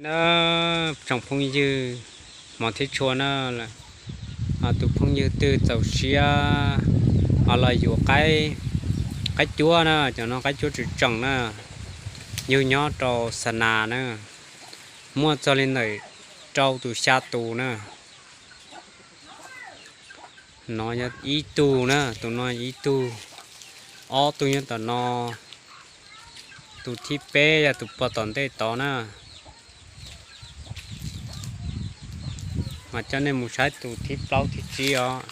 Na, tsoom phooj ywg, hmov thiab tshua na, tus phooj ywg twg txaus siab los yuav qaib cuab na, cov no qaib cuab tseem tseem na, yug nyob rau Xa Nas na, muaj txog li ntawm rau tus xya tus na. No yog ib tug na, tus no ib tug, ob tug nyob tom no, tus thib peb yog tus pog tom ntej tod na. Mas coj nej mus saib tus thib plaub thib tsib os.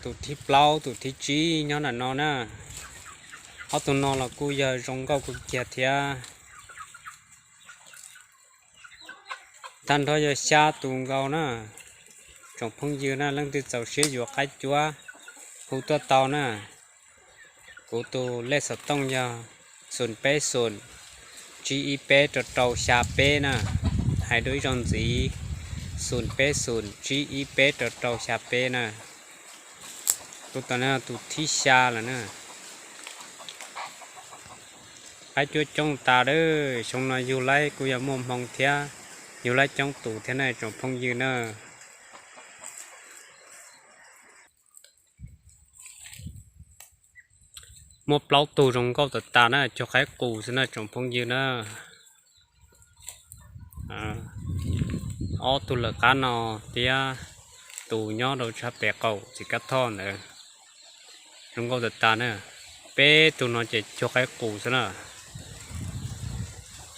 Tus thib plaub tus thib tsib nyob ntawm no na. Ob tug no los kuj yog zoo nkauj kawg kiag thiab. Tag nrho yog xya tus nkaus na. Tsoom phooj ywg na, leej twg txaus siab yuav qaib cuab hu tuaj tau na. Kuv tus lej xov tooj yog xoom peb xoom, tsib ib peb rau rau xya peb na. Hais dua ib zaug ntxiv, xoom peb xoom, tsib ib peb rau rau xya peb na. Tus tom no tus thib xya lawm na. Qaib cuab coob tas lawm, xyoo no yug laib kuj yog muaj hmoo thiab, yug laib coob tus thiab na tsoom phooj ywg na. Muaj plaub tug zoo nkauj tas tas na, cuag qaib qus xwb na tsoom phooj ywg na. Ob tug lawv qab no thiab tus nyob rau tshaj pem qaum txiv kab thoj ntawd zoo nkauj tas tas na. Peb tug no ces cuag qaib qus xwb na.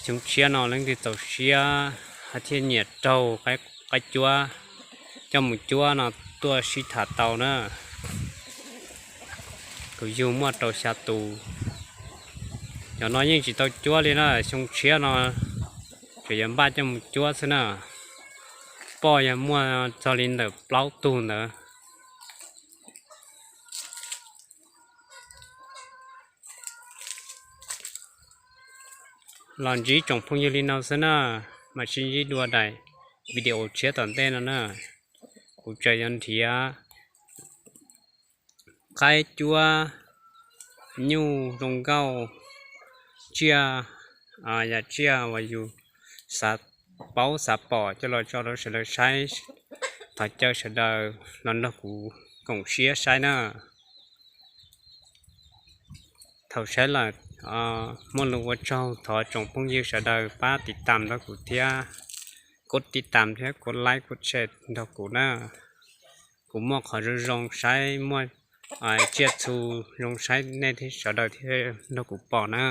Xyoo tshiab no leej twg txaus siab hais thiaj nyiam raug qaib cuab coj mus cuab no tuaj sib tham tau na. Kuv yug muaj rau xya tus. Cov no yeej tsis tau cuab li na, xyoo tshiab no tseem yuav npaj coj mus cuab xwb na. Poj yog muaj txog li ntawm plaub tug ntawd. Los ntsib tsoom phooj ywg li no xwb na, mam sib ntsib dua daim video tshiab tom ntej no na. Kuv tseem yuav nrhiav qaib cuab nyuj zoo nkauj, tsiaj, yam tsiaj uas yus xav paub xav pom coj los tso rau sawv daws saib. Thov caw sawv daws los nrog kuv koom siab saib na. Thaum saib lawm, muaj lus ua tsaug, thov tsoom phooj ywg sawv daws pab tiv tam nrog kuv thiab, kuj tiv tam thiab kuj like kuj share nrog kuv na. Kuv muaj qhov zoo zoo saib, muaj tsiaj txhu zoo saib nej thiab sawv daws thiaj nrog kuv pom na.